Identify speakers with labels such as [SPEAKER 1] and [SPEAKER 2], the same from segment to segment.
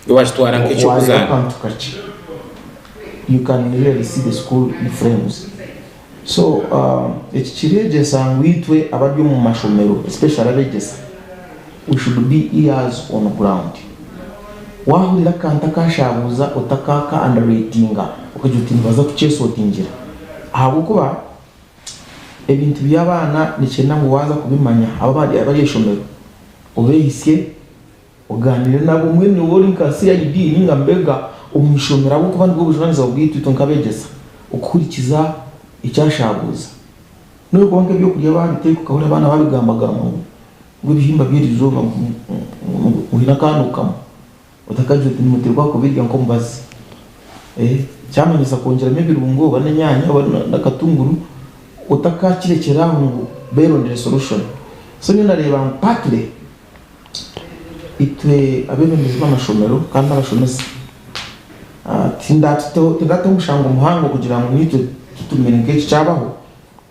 [SPEAKER 1] Wakitwara
[SPEAKER 2] Wareeba
[SPEAKER 1] nk'eky'okuzaana.
[SPEAKER 2] akantu kakye you can really see the school in flames. So eki kireegyesa ngu itwe abari omu mashomero especially abegyesa we should be ears on ground. Wahurira akantu akashabuuza otakaka underratinga okagira oti nibaza kukyesotingira ahabw'okuba ebintu by'abaana nikyenda ngu waaza kubimanya abo abari ah'eishomero obehisye Ogaaniire nabo mbwenu iwe ori nka CID ninga mbega omu ishomero ahabw'okuba nibwo bujunanizibwa bwaitu itwe nk'abeegyesa okuhurikiza ekyashaabuuza. N'obu kuba nk'ebyokurya baabiteeka okahurira abaana babigambagamba ngu ngu ebihimba by'erizooba ngu ngu haine akaanukamu otakagira oti nimuteekwa kubirya nk'omubazi. Kyamanyisa kwongyeramu ebirungo oba n'enyaanya oba n'akatunguru otakakirekyera aho ngu beerondere solution. So nyowe ndareeba ngu partly Itwe abeebembezi b'amashomero kandi n'abashomesa tindaateho omushango muhango kugira ngu naitwe tutumire nk'eki kyabaho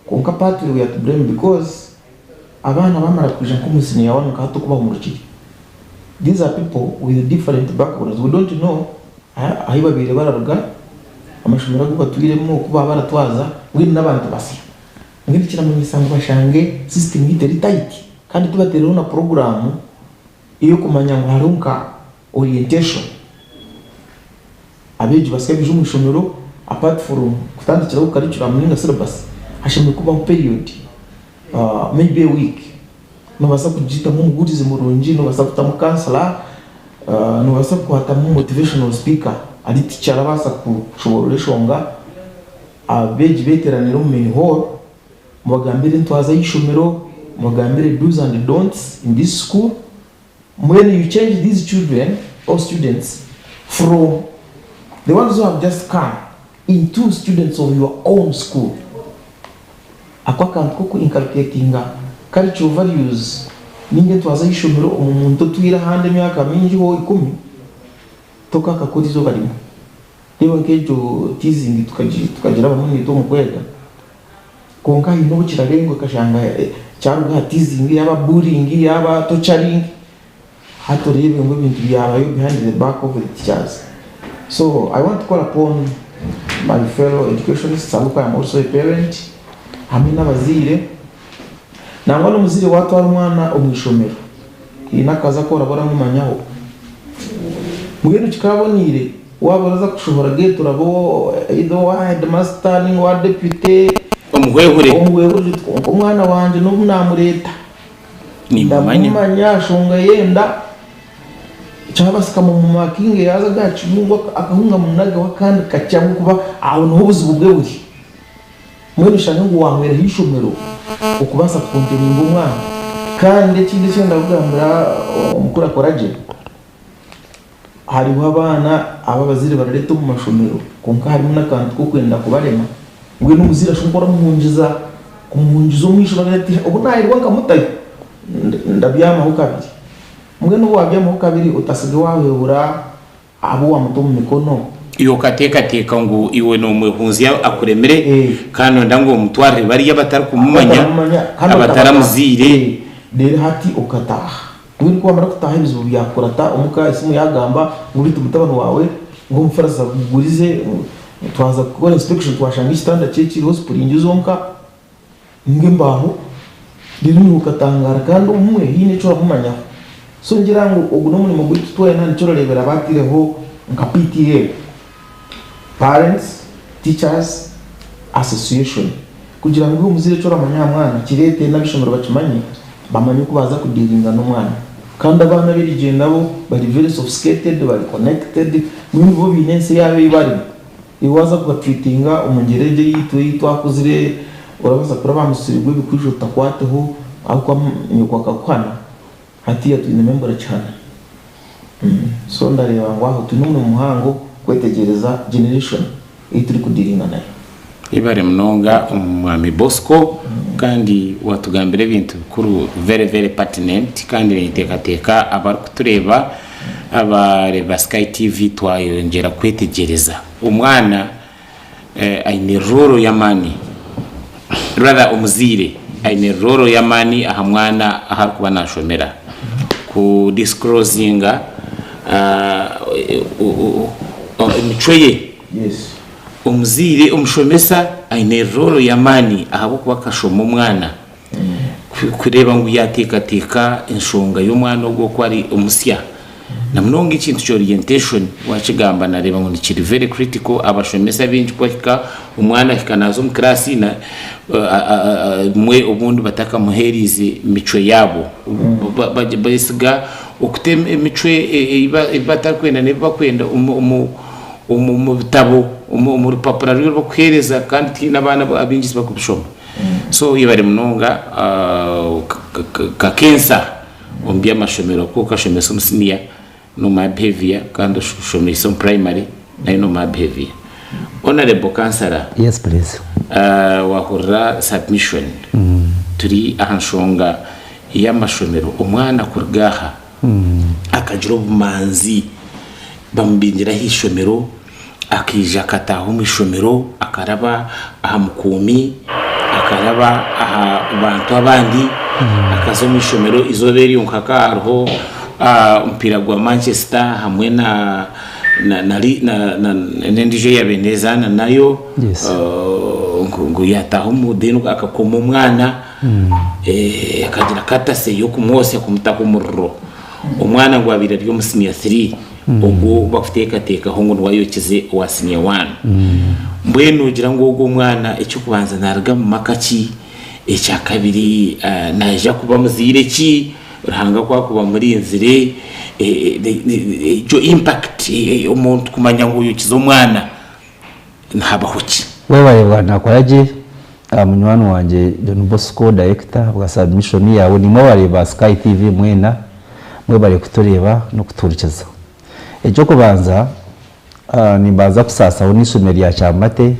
[SPEAKER 2] kwonka partly we are to blame because abaana baamara kwija nk'omu siniya wani nka hati oku bahumurukire these are people with different backgrounds we don't know ahu babaire bararuga, amashomero agu batwiremu oku baaba baratwaza mbwenu n'abantu basya. Mbwenu kiramanyisa ngu bashange system yaitu eri tight kandi tibatereireho na puroguraamu ey'okumanya ngu hariho nka orientation. Abeegi basya baija omu ishomero apart from kutandikiraho curriculum ninga syllabus, hashemereire kubaho period maybe a week. Nobaasa kugitamu omubuurizi murungi, nobaasa kutamu counsellor, nobaasa kukwatamu motivational speaker ari teacher arabaasa kushoboorora enshonga. Abeegi beteranire omu main hall mubagambire entwaza y'eishomero, mubagambire do's and don'ts in this school, mbwenu you change these children or students from the ones who have just come into students of your own school. Ako akantu k'oku inculcatinga cultural values ninga entwaza y'eishomero omu muntu otwire ahandi emyaka mingiho ikumi, tokakakora eizooba rimwe. Reeba nk'egyo teasing tukagirabamu naitwe omu kwega, kwonka haine obu kirarenga okashanga kyaruga aha teasing yaaba bullying yaaba torturing, hati oreebe ngu ebintu byabayo behind the back of the teachers. So I want to call upon my fellow educationists ahabw'okuba I am also a parent hamwe n'abazaire, nangwa n'omuzaire waatwara omwana omu ishomero haine akazi aku oraba oramumanyaho, mbwenu kikaaboneire Waaba oraza kushohora geeti oraba either owa headmaster ninga owa deputy.
[SPEAKER 1] Omuhwehure.
[SPEAKER 2] Omuhwehure oti kwonka omwana wangye n'obu naamureeta
[SPEAKER 1] Nimmumanya.
[SPEAKER 2] ndamumanya nshonga y'enda kyabasika mumumakinge yaaza aha kibungo akahunga munagaho akandi kakye ahabw'okuba aho niho obuzibu bwe buri. Mbwenu oshange ngu waahweraho eishomero okubaasa kukonteninga omwana. Kandi ekindi eki ndakugambira omukuru akora gye. Hariho abaana abu abazaire barareeta omu mashomero kwonka harimu n'akantu k'okwenda kubarema. Mbwenu omuzaire ashobora kuba aramuhungiza, kumuhungiza omu ishomero agira ati obu naayerwa nkamutayo ndabyamaho kabiri. Mbwenu obu waabyamaho kabiri otasiga waahwehura abu waamuta omu mikono.
[SPEAKER 1] Iwe okateekateeka ngu iwe noomwehunzya akuremire kandi nooyenda ngu omutwarire bariya abatarikumumanya, abataramuzaire.
[SPEAKER 2] Reero hati okataaha. Mbwenu ku wamara kutaaha ebizibu byakukurata omuka esimu yagamba ngu beitu mutabani waawe ngu omufarasi agugurize twaza kukora inspection twashanga ekitanda kye kiriho sipuringi zonka ninga embaaho reero naiwe okatangaara kandi obumwe haine eki oramumanyaho. So ningira ngu ogu n'omurimo gwaitu twena nikyo orareebera baataireho nka PTA, Parents Teachers Association, kugira ngu iwe omuzaire eki oramanya aha mwana kireete n'ab'eishomero bakimanye. Bamanye oku baaza kudiiringa n'omwana. Kandi abaana ab'erigyenda bo bari very sophisticated, bari connected, mbwenu bo baine ensi yaabo ei barimu. Iwe waaza kubatreatinga omu ngyera egyo eyaitu ei twakuzire, orabaasa kuraba aha musiri gw'ebikwija otakwateho ahabw'okuba nyoko akakuhana, hatiiya twinemu emburakihana. So ndareeba ngu aho twine omurimo muhango kwetegyereza generation ei turikudiiringa nayo.
[SPEAKER 1] Yebare munonga Omwami Bosco kandi watugambira ebintu bikuru very very pertinent kandi ninteekateeka abarikutureeba abareeba Sky TV twayongyera kwetegyereza omwana aine role y'amaani rather omuzaire aine role y'amaani aha mwana ahu arikuba nashomera ku disclosinga. Emicwe ye. Omuzaire, omushomesa aine role y'amaani ahabw'okuba akashoma omwana kureeba ngu yaateekateeka enshonga y'omwana ogwo oku ari omusya. Na munonga ekintu kya orientation waakigamba naareeba ngu nikiri very critical abashomesa baingi ku bahika omwana ahika naaza omu class na bumwe obundi batakamuheereize micwe yaabo. Beesiga okuta emicwe ei batarikwenda n'ebi barikwenda omu bitabo, omu rupapura ruri oru barikuheereza kandi tihaine abaana abaingi tibarikubishoma. So yebare munonga kakensa omu by'amashomero ku okashomesa omu siniya n'omuha behaviour kandi oshomeise omu primary nayo n'omuha behaviour. Honourable Kansara,
[SPEAKER 3] Yes please.
[SPEAKER 1] Wahurira submission turi aha nshonga y'amashomero omwana kuruga aha akagira obumanzi bamubingira aha ishomero akaija akataaha omu ishomero akaraba aha mukuumi akaraba aha bantu abandi akaza omu ishomero eizooba eryo nkaka hariho omupiira gwa Manchester hamwe na n'endiijo ei yaabaire neezaana nayo ngu yaataaha omu then akakoma omwana akagira katase y'okumwotsya kumutaho omuriro. Omwana ngu abaire ari omu siniya three ogwo bakuteekateekaho ngu niwe ayokize owa siniya one. Mbwenu noogira ngu ogwo omwana eky'okubanza naaruga mu maka ki? Ekyakabiri naija kuba muzaire ki? Ruhanga ku akuba amurinzire egyo impact omuntu kumanya ngu oyokize omwana nihabaho ki?
[SPEAKER 3] Webare bwana Koragye munywani wangye John Bosco director ahabwa submission yaawe naimwe abareebi ba Sky TV mwena mwebare kutureeba nokutuhurikiza. Ekyokubanza nimbanza kusaasaho neishomero rya Kyamate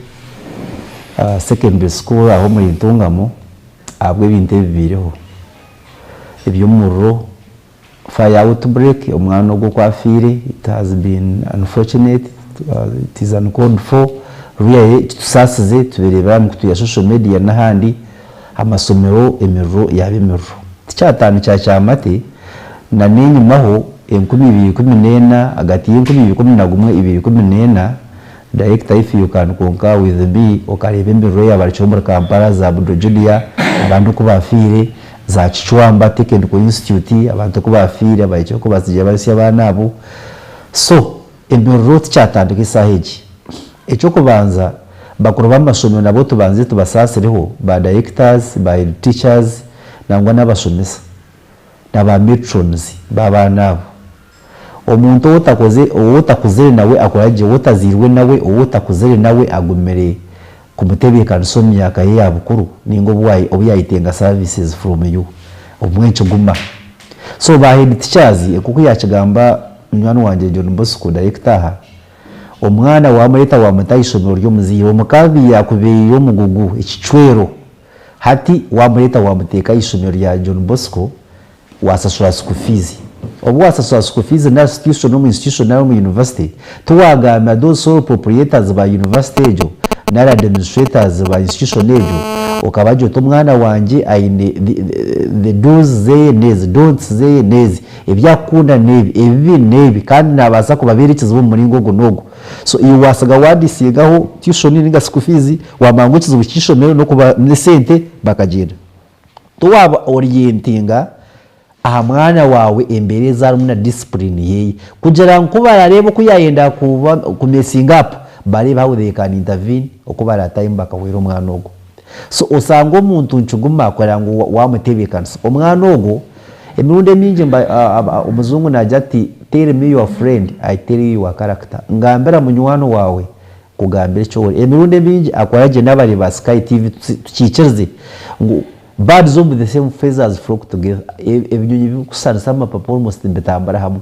[SPEAKER 3] secondary school aho omuri Ntungamo ahabwebintu ebibaireho. Eby'omuriro, fire outbreak, omwana ogwo ku afiire, it has been unfortunate, it is uncalled for, really kitusaasize tubireebera aha mikutu ya social media n'ahandi, amasomero emiriro yaaba emiriro. Tikyatandikira Kyamate, na n'enyimaho 2014, ahagati y'enkumi ibiri ikumi na gumwe ibiri ikumi n'ena, Director if you can concur with me okareeba emiriro eyabarikire omuri Kampala za Budo Junior abantu oku bafiire, za Kicwamba Technical Institute abantu oku bafiire abahikire oku batsigire barisya abaana abo. So emiriro tikyatandika esaaha egi. Ekyokubanza bakuru bamashomero nabo tubanze tubasaasireho ba directors, ba head teachers nangwa nabashomesa na ba matrons babaana abo. Omuntu ou otakoze, ou otakuzire nawe akora gye, ou otazairwe nawe, ou otakuzire nawe agumire kumutebeekanisa omu myaka ye ya bukuru nainga obu obu yaayetenga services from you. Obumwe nikiguma. So ba head teachers nk'oku yaakigamba munywani wangye John Bosco, director aha, omwana waamureeta waamuta aha ishomero ry'omuzaire, omuka yaakubaire omugugu, ekicwero, hati waamureeta waamuteeka aha ishomero rya John Bosco, Waasashura school fees. Obu waasashura school fees nari tuition omu institution nari omu university, tiwaagambira those sole proprietors ba university egyo nari administrators ba institution egyo okabagira oti omwana wangye aine the do's zeye n'ezi, don'ts zeye n'ezi, ebi akukunda n'ebi, ebibi n'ebi kandi naabaasa kubabeera ekizibu omu muringo ogu n'ogu. So iwe waatsiga waadisiigaho tuition ninga school fees, waamanya ngu ekizibu ky'eishomero n'okuba n'esente bakagyenda. Tiwaaba orientinga aha mwana waawe embeera ezi arimu na discipline yeye kugira ngu ku barareebe oku yayenda kuba ku messinga up bareebe how they can intervene oku baratahemu bakahwera omwana ogwo. So osanga omuntu nikiguma kureba ngu wamutebekanisa omwana ogwo emirundi emingi omujungu nagira ati tell me your friend I tell you your character ngambira munywani waawe Nkugambire eki ori. Emirundi emingi akora gye n'abari ba Sky TV tukiikirize ngu birds of the same feathers flock together. Ebinyonyi bikusanisa amapapa almost nibitambura hamwe.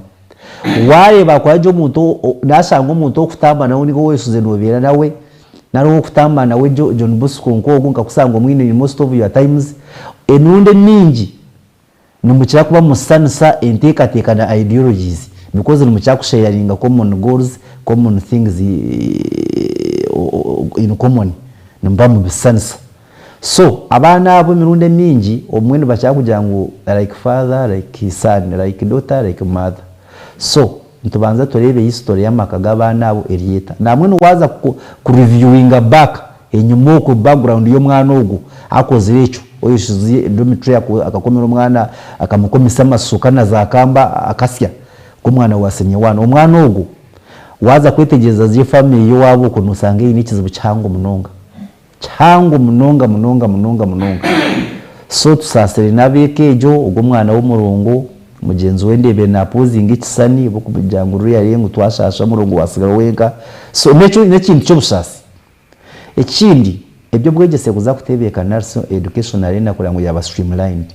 [SPEAKER 3] Wareeba akora gye omuntu nashanga omuntu owokutamba nawe ninga oweshuze nobeera nawe nari owokutamba nawe John Bosco nk'ogwo nkakusanga omwine in most of your times emirundi emingi Nimukira kuba musanisa enteekateeka na ideologies because nimukira ku sharinga common goals, common things in common nimuba mubisanisa. So abaana abo emirundi emingi obumwe nibakira kugira ngu like father like son, like daughter like mother. So. Nitubanza tureebe history y'amaka g'abaana abo eri eta. Nambwenu waaza ku reviewinga back enyima okwo background y'omwana ogwo akozire ekyo, oyeshize dormitory akakomera omwana akamukomesa amasuka na za kamba akasya nk'omwana wa senior one. Omwana ogwo waaza kwetegyereza gye family y'owaabo okwo noshanga eine ekizibu kihango munonga. Kihango munonga munonga munonga munonga. So tusaasire n'abeeka egyo, ogwo omwana w'omurongo mugyenzi we ndeebire naapozinga ekishushani ahabw'okugira ngu really ngu twashaasha omurongo waatsigara wenka. So n'ekyo n'ekintu ky'obusaasi. Ekindi, eby'obwegyese kuza kutebeekanisa education arena kureba ngu yaaba streamlined.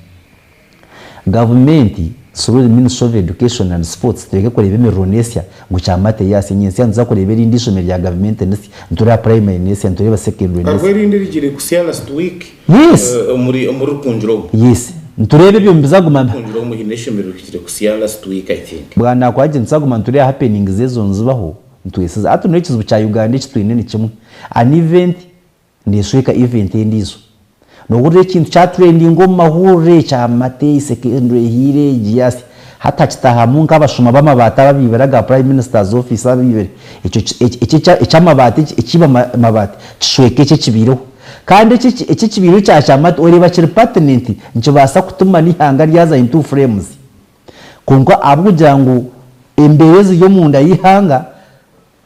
[SPEAKER 3] Gavumenti through the Ministry of Education and Sports tureke kureeba emiriro nesya ngu Kyamate yasya, nyentsya nituza kureeba erindi eishomero rya gavumenti nisya, nitureeba primary nesya, nitureeba secondary
[SPEAKER 1] Hariho
[SPEAKER 3] nesya.
[SPEAKER 1] erindi erigire kusya last week
[SPEAKER 3] Yes.
[SPEAKER 1] omuri omuri Rukungiri omwo.
[SPEAKER 3] Yes. Nitureeba ebyo nibiza kuguma.
[SPEAKER 1] Rukungiri omwo haine eishomero rihikire kusya last week I think.
[SPEAKER 3] Bwana kugira nituza kuguma nitureeba happenings ezo nizibaho nitwesiza. Hati n'ekizibu kya Uganda eki twine ni kimwe, an event Neeshweka event endiijo. Noohurira ekintu kya trendinga omu mahurire kya Matei secondary ehiire egi yasya. Hati hakitaahamu nk'abashuma b'amabaati ababiibire aga Prime Minister's office ababiibire. Ekyo eki eky'amabaati ekiiba amabaati kishweka eki ekibaireho. Kandi eki eki ekibaireho kya Kyamate oreeba kiri pertinent nikibaasa kutuma n'eihanga ryaza into flames. Kwonka ahabw'okugira ngu embeera eziri omunda y'eihanga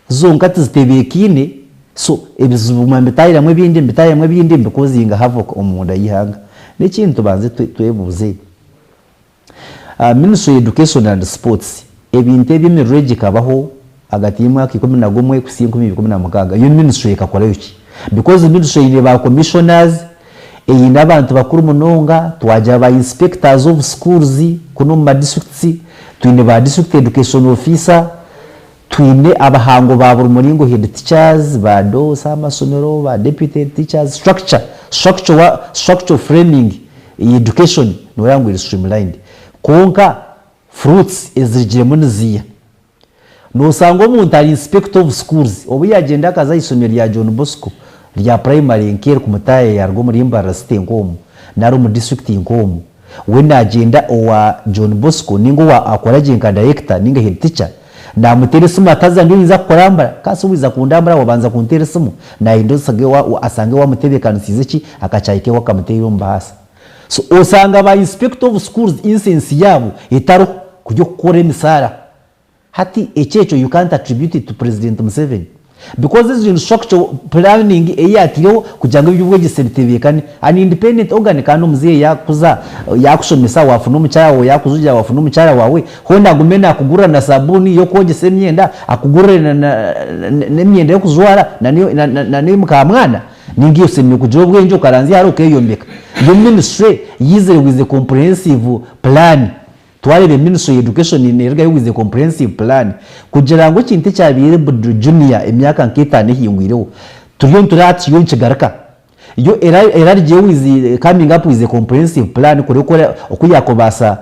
[SPEAKER 3] Zonka tizitebeekaine, so ebizibu biguma nibitaahiramu ebindi, nibitaahiramu ebindi nibicausinga havoc omunda y'eihanga. N'ekindi tubanze twebuuze, Ministry ya Education and Sports ebintu ebi emiriro egi ekabaho ahagati y'emwaka 11 kuhitsya 2016, yo ministry ekakorayo ki? Because ministry eine ba commissioners, eine abantu bakuru munonga, twagira ba inspectors of schools kunu omu ma districts, twine ba district education officer, Twine abahangu ba buri muringo head teachers, ba DOS aha masomero, ba deputy head teachers, structure, structure wa structure framing ya education noreeba ngu eri streamlined. Kwonka fruits ezirugiremu niziiha? Noshanga omuntu ari inspector of schools obu yagyenda akaza aha ishomero rya John Bosco rya primary nk'eri kumutaaya yaruga omuri Mbarara city nk'omu nari omu district nk'omu, We nagyenda owa John Bosco ninga owa akora gye nka director ninga head teacher namuteera esimu ati haza ndi oyinza kukurambura kasi wiza kundambura wabanza kunteera esimu nayenda asange wamutebekanisiize ki akakyayi kewe akamuteera omu baasa so osanga ba inspector of schools incense yaabo etariho kuri okukora emisaara Hati ekyo ekyo you can't attribute it to President Museveni because ezo infrastructure planning ei yataireho kugira ngu eby'obwegyese bitebeekane. An independent organ kandi omuzaire yakuza yakushomesa wafuna omukyara waawe yakujugira wafuna omukyara waawe hoona agume nakugurira na sabuuni y'okwogyesa emyenda akugurire n'emyenda y'okujwara na n'eyomukamwana ninga iwe osemeriire kugira obwengye okaranzya hare okeyombeka. Yo ministry yaizire with a comprehensive plan. Twareeba Ministry ya Education nerugayo with a comprehensive plan kugira ngu ekintu ekyabaire Buddo Junior emyaka nk'etaano ehingwireho turiyo nitureeba kiriyo nikigaruka. Yo erarugyeyo with coming up with a comprehensive plan kureeba oku yakubaasa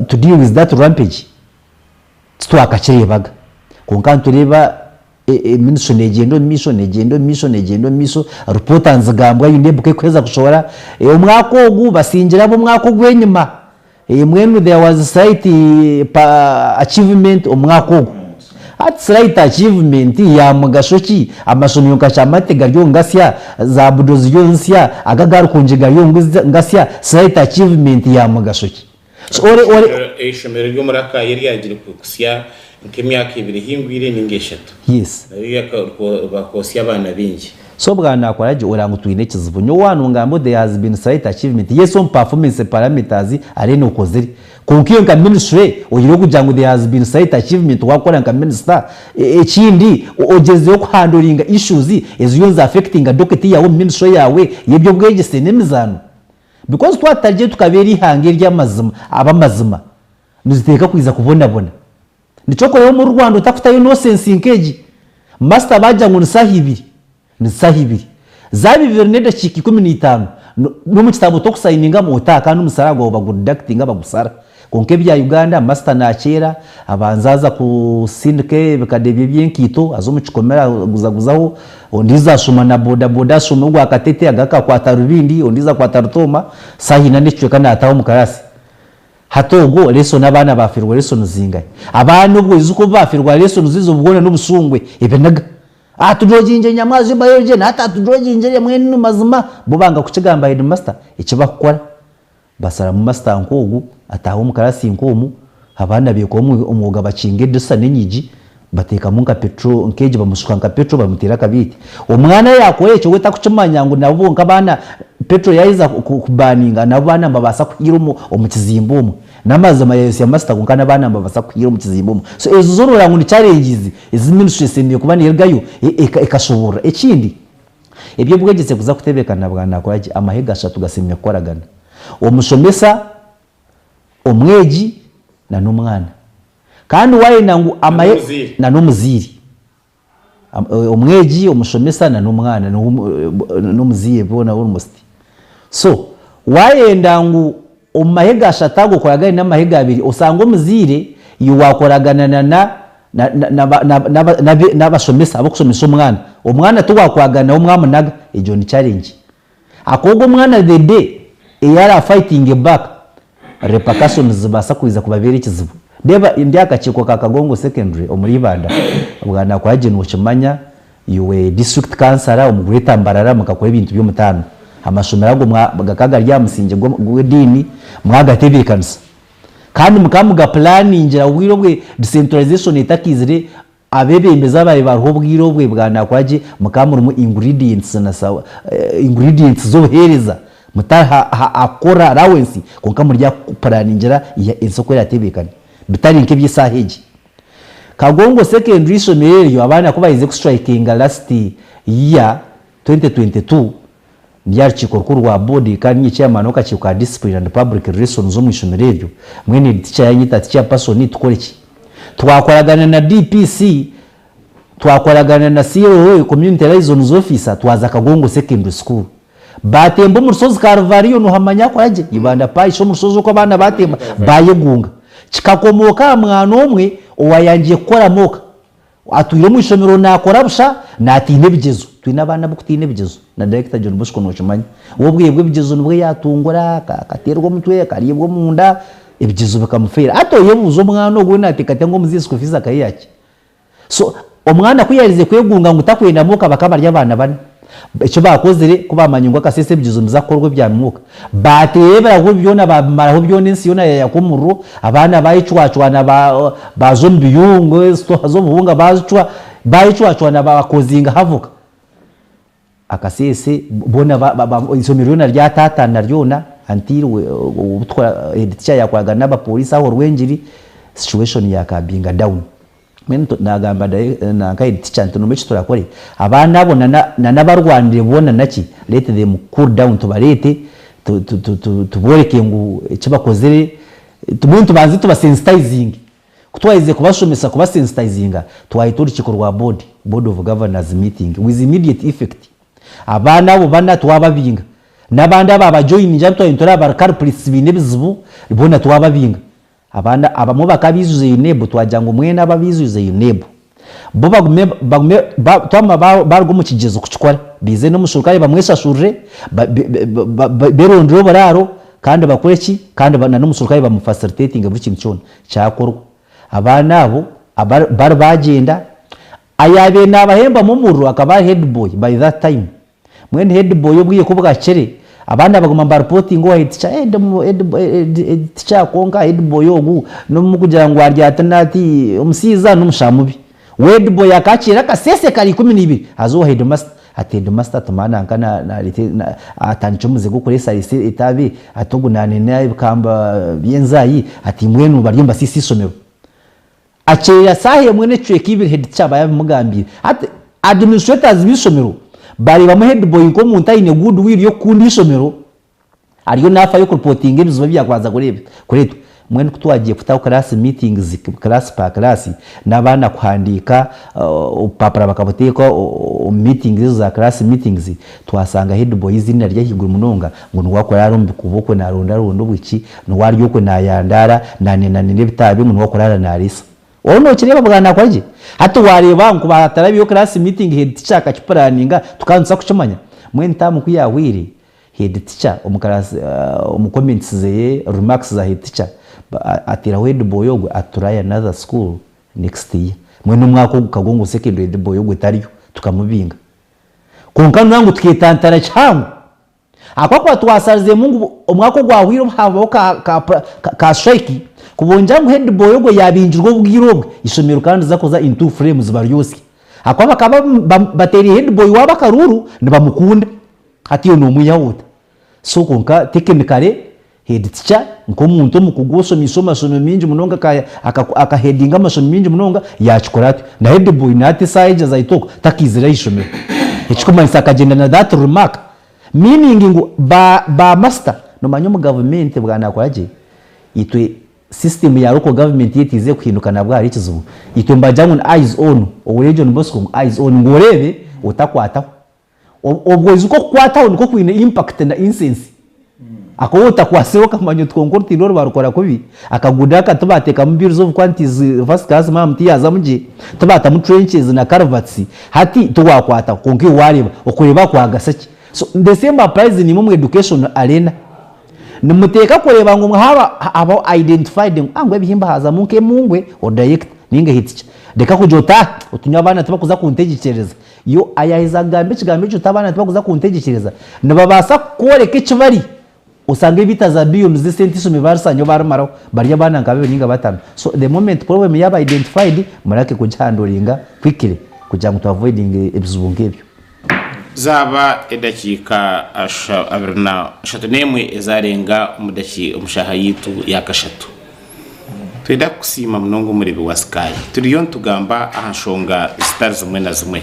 [SPEAKER 3] to deal with that rampage titwakakireebaga. Kwonka nitureeba Ministry negyenda omu maisho, negyenda omu maisho, negyenda omu maisho, ripoota nizigambwa UNEB ku erikuheza kushohora, omwaka ogu basingire ab'omwaka ogw'enyima, mbwenu there was slight achievement omwaka ogu. Hati slight achievement ya mugasho ki? Amashomero nka Kyamate gari omu ngasya, za Budo ziri omu nsya, aga aga Rukungiri gari omu ngasya, slight achievement ya mugasho ki? So ore ore.
[SPEAKER 1] Eishomero ry'omuri Akaya eryagire kusya nk'emyaka ebiri ehingwire ninga eshatu.
[SPEAKER 3] Yes.
[SPEAKER 1] Naryo bakoosya abaana baingi.
[SPEAKER 3] So bwa nakora gye oranga ngu twine ekizibu. Nyowe waaba nongamba ngu there has been slight achievement, yes omu performance parameters hariho enokozire. Kwonka iwe nka ministry oyihireho kugira ngu there has been slight achievement wakora nka minister, ekindi ogyezeho ku handlinga issues eziriyo nizi affectinga docket yaawe omu ministry yaawe y'eby'obwegyese n'emizaano? Because twaba tutarigye tukabeera eihanga ery'amazima, ab'amazima, nituteeka kwija kubonabona. Nikyo okureeba omuri Rwanda otakutayo nonsense nk'egi. Master baagira ngu ni saaha ibiri, ni saaha ibiri. Zaaba ibiri n'edakiika 15, n'omu kitabo tokusayiningamu otaaha kandi omusaara gwawe bagudeductinga bagusara. Kwonka ebya Uganda, Master nakyeera, abanza aza kusindika ebikade bye by'enkaito, aza omu kikomera aguzaguzaho, ondiijo ashuma na boda boda ashuma ogwa Katete agaruka akwata Rubindi, ondiijo akwata Rutooma, saaha ina n'ekicweka naataaha omu karaasi. Hati ogwo lesson abaana bafirwa lesson zingahi? Abaana obwo oijuka obu bafirwa lessons ezo bwona nobushungwe, ebiniga. Atudrogingire nyamwazyo biology nahati atudrogingire mbwenu mazima bo banga kukigamba headmaster ekibakukora basaramu master nk'ogu ataaha omu class nk'omu abaana bekoba omwoga bakinga edirisa n'enyigi bateekamu nka petrol nk'egi bamushuka nka petrol bamuteera akabiiti omwana yakora ekyo we takukimanya ngu nabo bonka abaana petrol yaheza kubaninga nabo abaana nibabaasa kuhiira omu kizimbe omwo. N'amazima yayosya master kwonka n'abaana nibabaasa kuhiira omu kizimbe omwo. So ezo zo noreeba ngu ni challenges ezi ministry esemeriire kuba nerugayo ekashoboorora. Ekindi, eby'obwegyese kuza kutebeekana bwa nakora gye, amahega ashatu gasemeriire kukoragana, omushomesa, omwegi na n'omwana. Kandi wayenda ngu amahe na n'omuzaire. Omwegi, omushomesa na n'omwana n'omuzaire boona almost. So wayenda ngu omu mahega ashatu ago okoragane n'amahega abiri osange omuzaire iwe wakoragana na n'abashomesa ab'okushomesa omwana, omwana tiwakoragana nawe mwamunaga, egyo ni challenge. Akoogwo omwana the day ei ara fightinge back, repercussions zibaasa kwija kubabeera ekizibu. Reeba ndi aha kakiiko ka Kagongo Secondary omuri Ibanda, bwanaakora gye nookimanya, iwe district councillor omu Greater Mbarara mukakora ebintu by'omutaano. Amashomero ago gakaba gari aha musingye gw'ediini mwagatebeekanisa. Kandi mukaba mugapulaningira obwire obwe decentralization etakaizire Abeebembezi abaabaire bariho obwire obwe bwanaakora gye mukaba murimu ingredients na ingredients z'obuheereza mutari aha kukora allowance kwonka muri aha kupuraningira ensi oku eraatebeekane bitari nk'eby'eshaaha egi. Kagongo Secondary eishomero eryo abaana ku baaherize kusituraikinga last year 2022 ndi aha rukiiko rukuru rwa board kandi niinye chairman w'akakiiko ka discipline and public relations omu ishomero eryo, mbwenu head teacher yanyeta ati chairperson tukore ki? Twakoragana na DPC, twakoragana na CLO, Community Liaisons Officer, twaza Kagongo Secondary School. Baatemba omu rushozi Karuvariyo nohamanya hakora gye, Ibanda Parish omu rushozi oku abaana baatemba baayegunga. Kikakomooka aha mwana omwe owaayangiire kukora mock. Atwire omu ishomero naakora busha, naatiina ebigyezo. Twine abaana ab'okutiina ebigyezo. Na Dayirekita John Bosco nookimanya. We obwire bw'ebigyezo nibwo yaatungura, akateerwa omutwe, akariibwa omunda, ebigyezo bikamufeera. Hati oyebuuze omwana ogwo we naateekateeka ngu omuzaire school fees akayiha ki? So, omwana ku yaaherize kwegunga ngu takwenda mwooka bakaba bari abaana bana. Eki baakozire, ku baamanya ngu akaseesa ebigyezo nibiza kukorwa ebya mwooka, baateera ebirahuri byona baabimaraho byona ensi yoona yaayaka omuriro, abaana baayecwacwana baaza omu biyungu, esitowa z'obuhunga baazicwa, baayecwacwana baakozinga havoka. Akaseese boona eishomero ryona ryataataana ryona until obu head teacher yaakoragana n'abapooriisi aho Rwengiri, situation yaakabinga down. Mbwenu nagamba nanka head teacher nti noomanya eki turakore, abaana abo na n'abarwanire boona naki, let them cool down tubareete tubooreke ngu eki bakozire, mbwenu tubanze tubasensitizinge. Ku twaherize kubashomesa kubasensitizinga, twayeta orukiiko rwa board, board of governors meeting with immediate effect. Abaana abo bana twababinga, n'abandi ababajoyiningira abu twabire nitureeba bari culprits baine ebizibu, boona twababinga. Abaana abamwe bakaba baijwize UNEB twagira ngu mwena abo abaijwize UNEB bo bagume bagume ba twamara ba baruga omu kigyezo kukikora baije n'omushurukare bamweshashurire ba be ba berondere oburaaro kandi bakore ki kandi na n'omushurukare bamu facilitatinge buri kintu kyona kyakorwa. Abaana abo aba bari bagyenda ayaabaire naabahembamu omuriro akaba ari headboy by that time. Mbwenu head boy obwire ku bwakire, abandi abaguma nibareportinga owa head teacher, head head teacher kwonka head boy ogu n'obu mukugira ngu ari ati n'ati, omushaija n'omushaija mubi. We head boy akaakiira akaseese kare 12 aza owa headmaster, ati headmaster tuma nanka nareeta atandikye omuze gw'okureesaresa etaabe, ati ogu naanena ebikamba by'enzaayi, ati mbwenu bariyo nibasiisa eishomero. Akyerera saaha emwe n'ekicweka ibiri head teacher aba yabimugambiire. Hati administrators b'eishomero bareebamu head boy nk'omuntu aine good will y'okukunda eishomero ariyo nafayo kureportinga ebizibu ebyakubanza kureetwa. Mbwenu kutwagiye kutaho class meetings class per class n'abaana kuhandiika obupapura bakabuteeka omu meetings ezo za class meetings twasanga head boy eiziina riri ahaiguru munonga ngu niwe akuraara omu bikuubo okwe narondaronda obwishiki Niwe ari okwe naayandaara, naanenanena ebitaabi ngu niwe akuraara naariisa. Ou nookireeba bwa naakora gye? Hati waareeba ngu hatarabireho class meeting head teacher akakipuraninga, tukaba nituza kukimanya? Mbwenu term ku yaahweire, head teacher omu class omu comments ze, remarks za head teacher, Ateeraho headboy ogwe ati try another school next year. Mbwenu omwaka ogu Kagongo Secondary headboy ogwe tariyo tukamubinga. Kwonka noreeba ngu tuketantara kihango ahakuba kuba twasharizemu ngu omwaka ogwahweire obu habaho ka ka ka strike kubongyera ngu headboy ogwe yabingirwe obwire obwe eishomero rikaba niriza kuza into flames baryosye ahakuba bakaba batereire headboy waabo akaruuru nibamukunda hati iwe nomwihaho ota? So kwonka technically head teacher nk'omuntu omukugu oshomiise omu mashomero maingi munonga aka headinga amashomero maingi munonga yakikora atyo. Na head boy na hati esaaha egi as I talk takaizire aha ishomero. Ekikumanyisa akagyenda na that remark meaning ngu ba ba master nomanya omu government bwanakora gye itwe system ya local government yaitu eizire kuhinduka nabwo hariho ekizibu. Itwe nibagira ngu ni eyes on, ow'e John Bosco ngu eyes on ngu oreebe otakwataho. Obwo oijuka okukwataho nikwo kwine impact na incense. Akoba otakwasireho okamanya oti kwonka orutindo oru barukora kubi, akaguudo aka tibateekamu bills of quantities first class ma'am tiyazamu gye, tibaatamu trenches na culverts, hati tiwakwataho kwonka iwe wareeba, okureeba kwagasa ki? So the same applies naimwe omu education arena. Nimuteeka kureeba ngu haaba habaho identified ngu ah ngu ebihimba haazamu nk'emungwe ori director ninga head teacher. Reka kugira oti ah oti nyowe abaana tibakuza kuntegyekyereza. Yo ayaheza kugamba ekigambo ekyo oti abaana tibakuza kuntegyekyereza, nibabaasa kukworeka eki bari osange ebiita za billions z'esente eishomero baarisanyaho baarimaraho bari abaana nka babiri ninga batano. So the moment problem yaaba identified murake kugihandoringa quickly kugira ngu tu avoidinge ebizibu nk'ebyo.
[SPEAKER 1] Zaaba edakiika 31 ezarenga omu shaaha yaitu ya kashatu. Twenda kukusiima munonga omureebi wa Sky. Turiyo nitugamba aha nshonga zitari zimwe na zimwe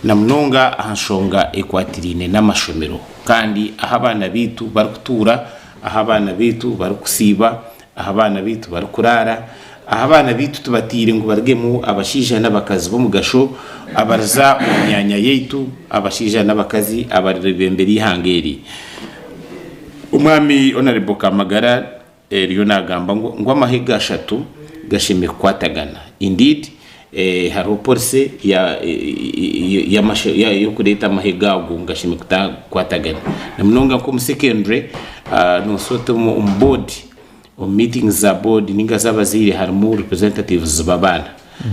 [SPEAKER 1] na munonga aha nshonga ekwatiraine n'amashomero kandi ahu abaana baitu barikutuura, ahu abaana baitu barikusiiba, ahu abaana baitu barikuraara, ahu abaana baitu tubataire ngu barugemu abashaija n'abakazi b'omugasho abariza omu myanya yaitu, abashaija n'abakazi abarirebembera eihanga eri. Omwami Honourable Kamagara Eriyo nagamba ngu ngu amahega ashatu gashemereire kukwatagana. Indeed hariho policy y'okureeta amahega ago ngu gashemereire kukwatagana. Na munonga nk'omu secondary noshusha oti omu board, omu meetings za board ninga z'abazaire harimu representatives b'abaana,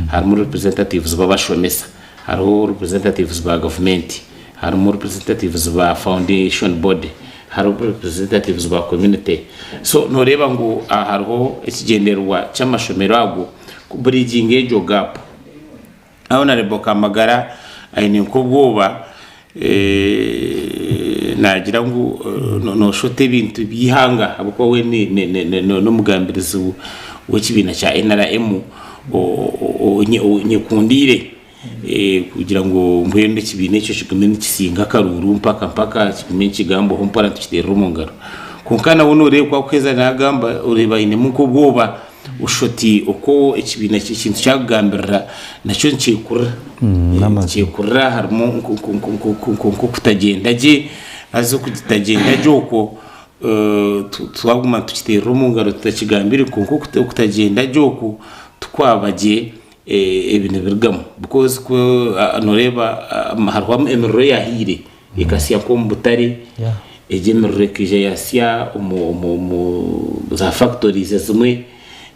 [SPEAKER 1] harimu representatives b'abashomesa, hariho representatives ba gavumenti, harimu representatives ba foundation body. Hariho representatives ba community so noreeba ngu hariho ekigyendererwa ky'amashomero ago ku bridginga egyo gap. Honourable Kamagara aine nk'obwoba nagira ngu noshusha oti ebintu by'eihanga ahabw'okuba we n'omugambirizi w'ekibiina kya NRM onyekundiire. Kugira ngu mbwenu ekibiina ekyo kigume nikisinga akaruuru mpaka mpaka kigume nikigambwaho mpora nitukiteerera omu ngaro. Kwonka nawe nooreeba ku arikuheeza naagamba oreeba ainemu nk'obwoba oshusha oti oku ekibiina ekintu kyakugambirira nakyo nikyekurira. Nikyekurira harimu nk'okutagyenda gye haza okutagyenda gye okwo twaguma nitukiteerera omu ngaro tutakigambire kwonka okutagyenda gye okwo tikwaba gye. Ebi nibirugamu because ku noreeba hariho emiriro eyahiire ekasya nk'omu butare, egyo emiriro ekaija yasya omu za factories ezimwe,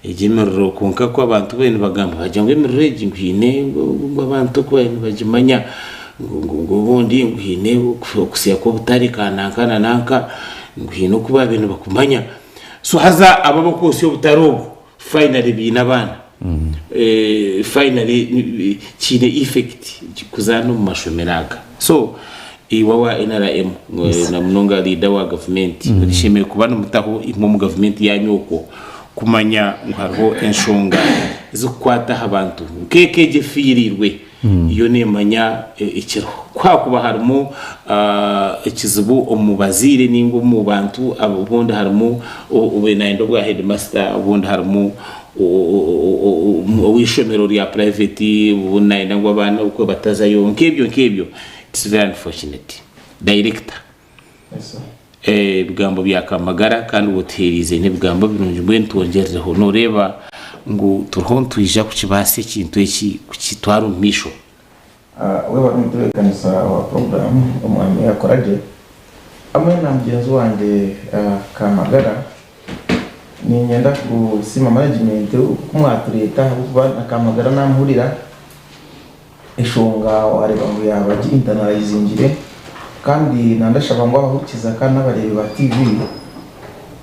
[SPEAKER 1] egyo emiriro kwonka ku abantu baabaire nibagamba bagira ngu emiriro egi ngu haine ngu abantu oku baabaire nibagimanya ngu obundi ngu haine okusya kw'obutare ka nanka na nanka ngu haine oku baabaire nibakumanya. So haza abo abarikwosya obutare obwo finally baine abaana. Finally kiine effect kuza n'omu mashomero aga. So iwe owa NRM na munonga leader wa gavumenti oshemereire kuba nimutaho imwe omu gavumenti yaanyu okwo kumanya ngu hariho enshonga ezikukwata aha bantu nk'eka egi efiiriirwe yo neemanya ekiriho. Ku haakuba harimu ekizibu omu bazaire nainga omu bantu obundi harimu obaire nayenda obwa heedimasita obundi harimu ow'eishomero rya purayiveti obundi nayenda ngu abaana okwe batazayo nk'ebyo nk'ebyo it's very unfortunate. Dayirekita ebigambo bya Kamagara kandi otuheereize n'ebigambo birungi mbwenu twongyerereho nooreeba ngu turiho nitwija kukibaasa ekintu eki kukitwara omu maisho.
[SPEAKER 2] Webare omutebeekanisa wa puroguraamu Omwami Akoragye hamwe na mugyenzi wangye Kamagara. Niinyenda kusiima management oku mwatureeta ahabw'okuba na Kamagara naamuhurira eshonga waareeba ngu yaaba agi internalisingire kandi nandashaba ngu abahurikiza kandi n'abareebi ba TV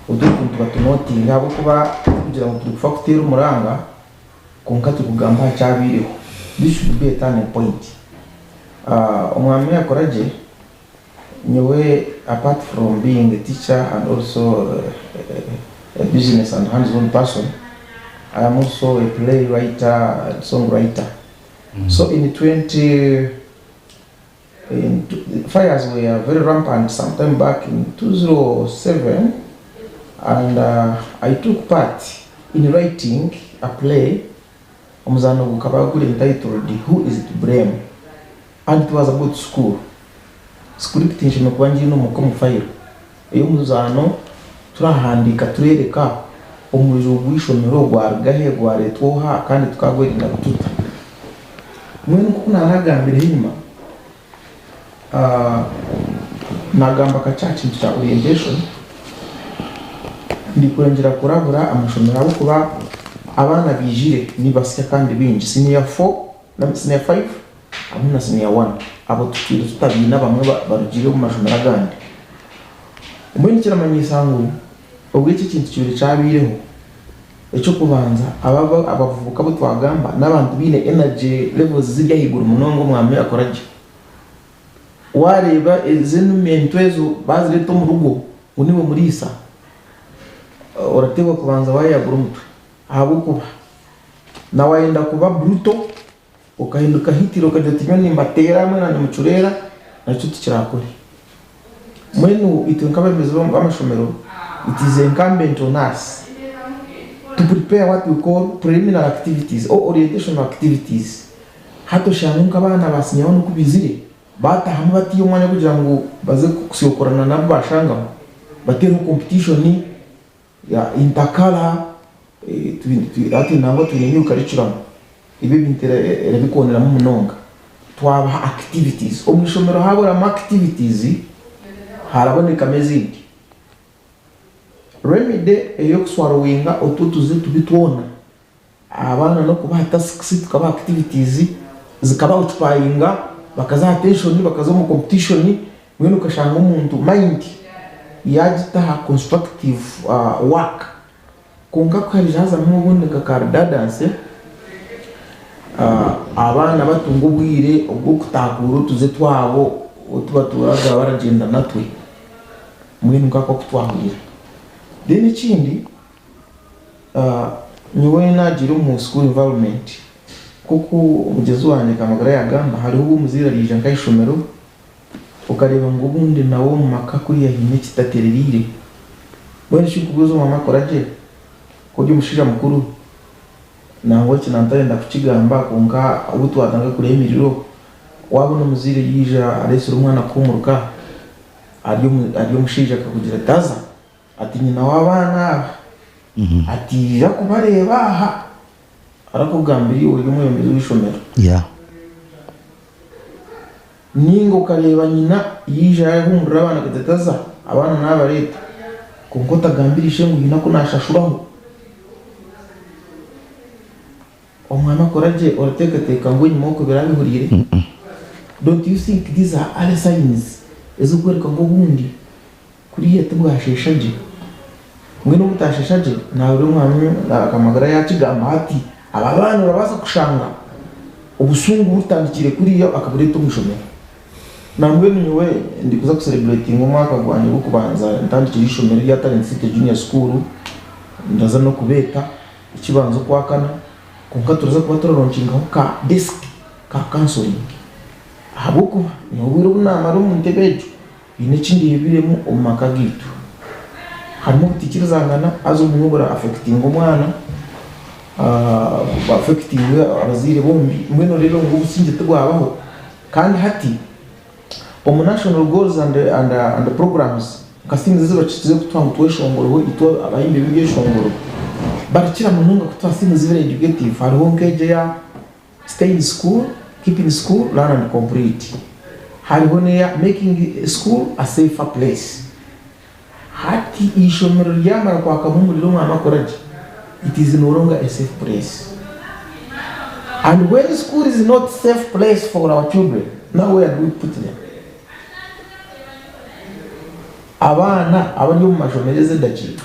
[SPEAKER 2] otu otuntu batunotinge ahabw'okuba tikugira ngu turikufa kuteera omuranga kwonka turikugamba aha kyabaireho. This should be a turning point. Omwami yakora gye. Nyowe apart from being a teacher and also a business and hands on person, I am also a play writer and song writer. So in 20 in fires were very rampant sometime back in 207 and I took part in writing a play omuzano gukaba guri entitled Who is to blame And it was about school. Script nshemereire kuba ngiine omuka omu file ey'omuzaano turahandiika turereka omuriro gw'eishomero gwaruga he, gwareetwa oha kandi tukagwerinda tuta. Mbwenu nk'oku naanagambireho enyima, naagamba kakye aha kintu kya orientation, ndikwongyera kurabura amashomero ahabw'okuba abaana baijire nibasya kandi baingi, siniya four na siniya five hamwe na siniya wani abo tutwire tutabaine abamwe barugire omu mashomero agandi. Mbwenu kiramanyiisa ngu obu eki ekintu kibaire kyabaireho, eky'okubanza aba abavubuka abu twagamba n'abantu baine energy levels ziri ahaiguru munonga omwami akora gye. Waareeba ezi enumi ento ezo baazireeta omu rugo ngu niiwe muriisa, orateebwa kubanza waayagura omutwe ahabw'okuba na waayenda kuba brutal Okahinduka Hitler okagira oti nyowe nimbateera mwena nimucureera, nakyo tikirakore. Mbwenu itwe nk'abeebembezi b'amashomero it is incumbent on us to prepare what we call preliminary activities or orientational activities. Hati oshange nk'abaana ba siniya wani ku baizire, baatahamu batiiha omwanya kugira ngu baze kusyokorana n'abu baashangamu, bateereho competition Ya intakara hati nangwa twine new curriculum ebi ebintu erabikooneramu munonga. Twabaha activities, omu ishomero haaburamu activities harabonekamu ezindi. Remedy ey'okuswallowinga otwo otuze tubi twona Abaana n'okubaha tasks tukabaha activities zikaba occupyinga bakaza aha tension bakaza omu competition mbwenu okashanga omuntu mind yagita aha constructive work kwonka ku haija hazamu obundi nka ka redundancy abaana batunga obwire obw'okutakuura otuze twabo otu batuuraga baragyenda natwe mbwenu nk'aku oku twahurira. Then ekindi. Nyowe naagiire omu school environment nk'oku mugyenzi wangye Kamagara yaagamba hariho obu omuzaire ariija nk'aha ishomero okareeba ngu obundi nawe omu maka kuriya haine ekitaterereire. Mbwenu shi nkubuuze omwami akora gye? Ku ori omushaija mukuru nangwa eki nantayenda kukigamba kwonka obu twatandika kureeba emiriro waabona omuzaire yaija areetsire omwana kuhuumuruka ari omushaija akakugira ati haza Ati nyina w'abaana aba ati ija kubareeba aha arakugambira iwe ori omwebembezi w'eishomero. Ninga okareeba nyina yaija yahungurira abaana akagira ati haza abaana nabareeta kwonka otagambira ishe ngu haine aku nashashuraho. Omwana akora gye orateekateeka ngu enyima okwo birabihuriire? Don't you think these are early signs ezirikworeka ngu obundi Kuriya tibwasheesha gye. Mbwenu obutasheesha gye, naahurira omwami Kamagara yaakigamba ati, Aba baana orabaasa kushanga obusungu butandikiire kuriya akabureeta omu ishomero. Nambwenu nyowe ndikuza kusereburetinga omwaka gwangye gw'okubanza ntandikire eishomero erya Talent City Junior School, ndaza n'okubeeta ekibanza okwakana, kwonka turaza kuba turaronkingaho ka desk ka counselling ahabw'okuba nyowe obwire obu naamara omu ntebe egyo, Haine eki ndeebiremu omu maka gaitu. Harimu obutaikirizangana haza obumwe bura affectinga omwana, bu affectinge abazaire bombi mbwenu oreeba ngu obusingye tibwabaho. Kandi hati omu national goals and and programs nka things ezi bakirize kutuha ngu tweshongoreho itwe abahimbi b'ebyeshongoro, barakira munonga kutuha things eziri educative. Hariho nk'egyo eya Stay in school, keep in school, learn and complete. Hariho n'eya making school a safer place. Hati eishomero ryamara kwakamu omuriro omwami akora gye, it is no longer a safe place. And when school is not safe place for our children, now where do we put them? Abaana abari omu mashomero ezi edakiika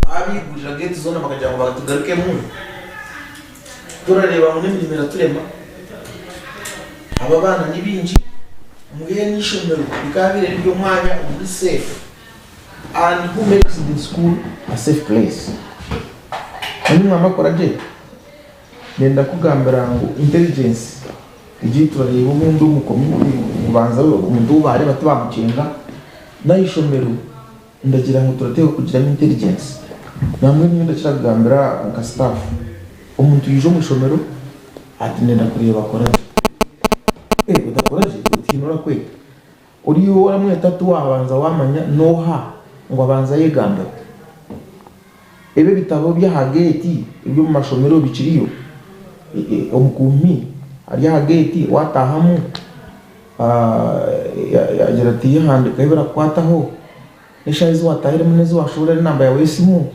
[SPEAKER 2] baabigurira geeti zoona bakagira ngu batugarukemu, turareeba ngu n'emirimo eraturema. Aba abaana ni baingi, mbwenu eishomero rikaabaire riri omwanya oguri safe and who makes the school a safe place? Manya omwami akora gye, nenda kukugambira ngu intelligence egi ei turareeba obundi omu community kubanza omuntu ou baareeba tibamukyenga, n'ahaishomero ndagira ngu turateekwa kugiramu intelligence. Nambwenu nyowe ndakira kugambira nka staff, omuntu yaija omu ishomero ati ndenda kureeba akora gye, eh otakora gye tihaine orakweta. Oriya ou oramweta tiwabanza wamanya n'oha ngu abanze ayegambeho. Ebi ebitabo by'aha geeti eby'omu mashomero bikiriyo? Omukuumi ari aha geeti waataahamu yaagira ati yehandiikaho ebirakukwataho n'eshaaha ezi waataahiremu n'ezi waashohorera n'enamba yaawe y'esimu.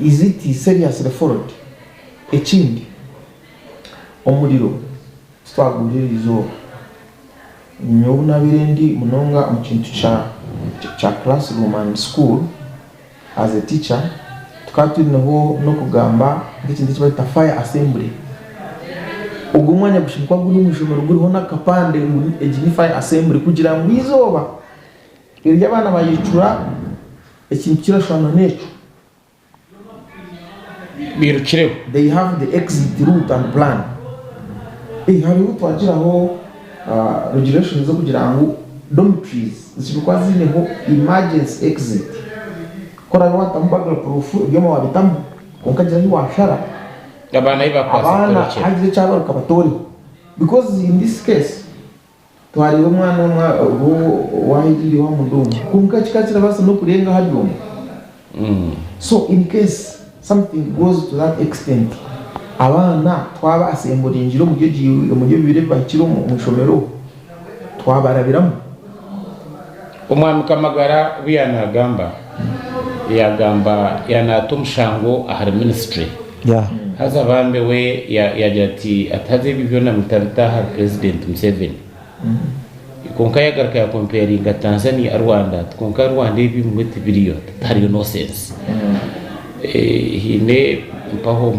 [SPEAKER 2] Is it seriously followed? Ekindi, omuriro titwagurira erizooba. Nyowe obu naabaire ndi munonga omu kintu kya classroom and school as a teacher, tukaba twineho n'okugamba nk'ekintu eki barikweta fire assembly. Ogwo omwanya gushemereire kuba guri omu ishomero guriho n'akapande ngu egi ni fire assembly kugira ngu eizooba eri abaana baayecura ekintu kirashushana n'ekyo.
[SPEAKER 1] Birukireho.
[SPEAKER 2] They have the exit route and plan. Eh, hariho twagiraho regulations z'okugira ngu dormitories zishobora kuba ziineho emergency exit. Ku oraabe waatamu burglar proof ebyoma waabitamu kwonka gira ahu waashara,
[SPEAKER 1] Abaana ahu baakubaasa
[SPEAKER 2] abaana
[SPEAKER 1] kutorokera.
[SPEAKER 2] haagira ekyabaruka batooreho. Because in this case, Twareeba omwana omwe obu owaheriire owa mudongo kwonka kikaba kirabaasa n'okurenga ahari omwe. So in case something goes to that extent, abaana twaba assemblingira omuri egi omuri ebi biro ebi bahikire omu ishomero, twabarabiramu.
[SPEAKER 1] Omwami Kamagara obu yaanagamba, yaagamba yaanaata omushango ahari minisitule. Haza bambe we yaagira ati ati haza ebi byona mutabita ahari Purezidenti Museveni. Kwonka yaagaruka yaakompeyaringa Tanzania Rwanda ati kwonka Rwanda ebi ebimwe tibiriyo tihariyo no sense. Haine mpaho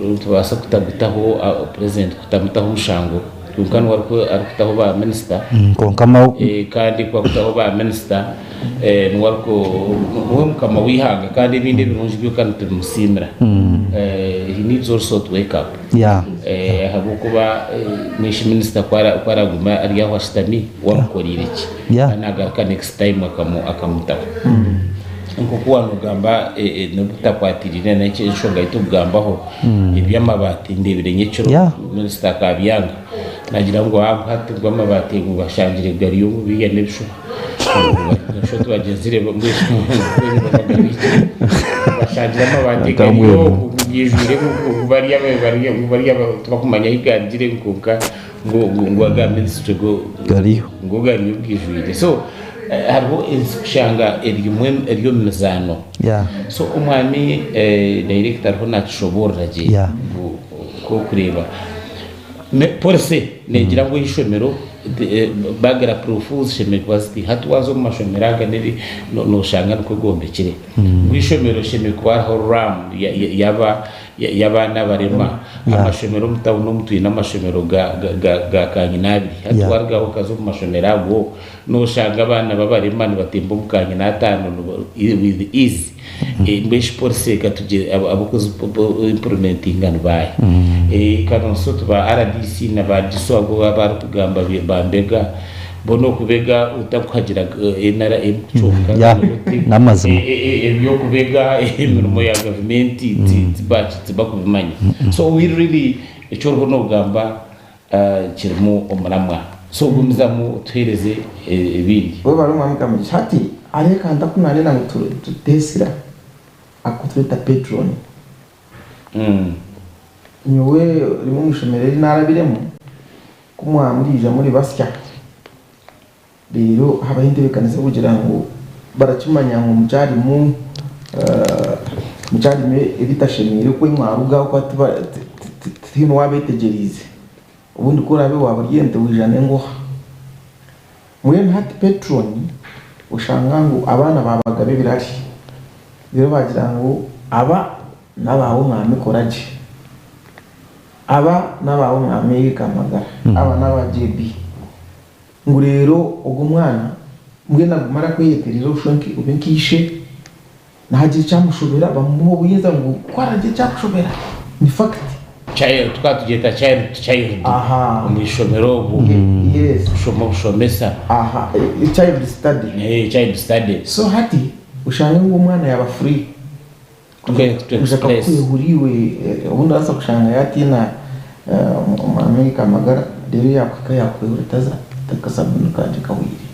[SPEAKER 1] nitubaasa kutagutaho Purezidenti kutamutaho omushango kwonka niwe arikutaho ba minisita.
[SPEAKER 3] Kwonka ma.
[SPEAKER 1] Kandi ku arikutaho ba minisita niwe niwe mukama w'eihanga kandi ebindi ebirungi byo ka nitubimusiimira. He needs also to wake up ahabw'okuba n'eishi minisita ku aragume ari aho ashutami wamukoreire ki? Kandi nagaruka next time akamutaho. Nk'oku waanogamba n'obutakwatiraine n'enshonga ei turikugambaho eby'amabaati ndeebire nyekiro minisita akabyanga naagira ngu hati ngu amabaati ngu bashangire gariyo ngu biriya n'ebishuba. Ngu bagyenzire bashangire amabaati gariyo ngu gaijwire ngu bariya tibakumanya ahu garugire kwonka ngu aga minisitule go gariyo gaijwire. So hariho ensi kushanga eri omu mizaano. So omwami dayirekita ariho natushoboorora gye ngu nk'okureeba Policy negira ngu eishomero bagira proof zishemereire kuba ziti hati waaza omu mashomero aga noshanga nikwo gombekire ngu eishomero rishemereire kuba hariho ram y'abaana abarema amashomero omu tawuni omu twine amashomero ga kanyina abiri hati warugaho okaza omu mashomero ago noshanga abaana b'abarema nibatemba omu kanyina ataano with ease. Mbwenu shi policy eka tugye abakuzi implementinga ni baahi? Kanonso oti ba rdc na ba DISO abo abarikugamba ba mbega bo nokubega otakuhagira NRM kyonka
[SPEAKER 3] N'amazima.
[SPEAKER 1] ebyokubega emirimo ya gavumenti tibakubimanya. So we really eki oriho nogamba kirimu omuramwa. So gumizamu otuhereze ebindi.
[SPEAKER 2] Webare Omwami Kamugisha. Hati hariho akantu aku nandenda ngu tuteesira aku tureeta patron. Nyowe rimwe omu ishomero eri narabiremu, ku mwamuriija muri basya. Reero habaho entebeekanisa y'okugira ngu barakimanya ngu mukyarimu mukyarimu ebitashemeire oku mwaruga ahabw'okuba tiba tihaine owaabetegyereize. Obundi ku oraabe waaba ori ente waija n'engoha. Mbwenu hati patron oshanga ngu abaana baabagaba ebirari reero baagira ngu aba n'abaawe omwami kora gye. Aba n'abaawe omwami Kamagara, aba n'aba JB. Ngu reero ogwo mwana mbwenu aguma arakweyeterera oshushe nka obe nka ishe, naagira ekyamushobera bamuhe obuyinza ngu ku aragira ekyakushobera ni fact.
[SPEAKER 1] Child tukaba tugyeta child to child
[SPEAKER 2] Aha.
[SPEAKER 1] omu ishomero obwo
[SPEAKER 2] Yes.
[SPEAKER 1] kushoma obushomesa
[SPEAKER 2] Aha, child study.
[SPEAKER 1] Eh, child study.
[SPEAKER 2] So hati oshange ngu omwana yaaba free.
[SPEAKER 1] Kwe to
[SPEAKER 2] Kwija
[SPEAKER 1] express.
[SPEAKER 2] akakwehura iwe obundi arabaasa kushanga yatiina omwami Kamagara reero yakuhika yakwehura ati haza akasabuni kangye kahweire.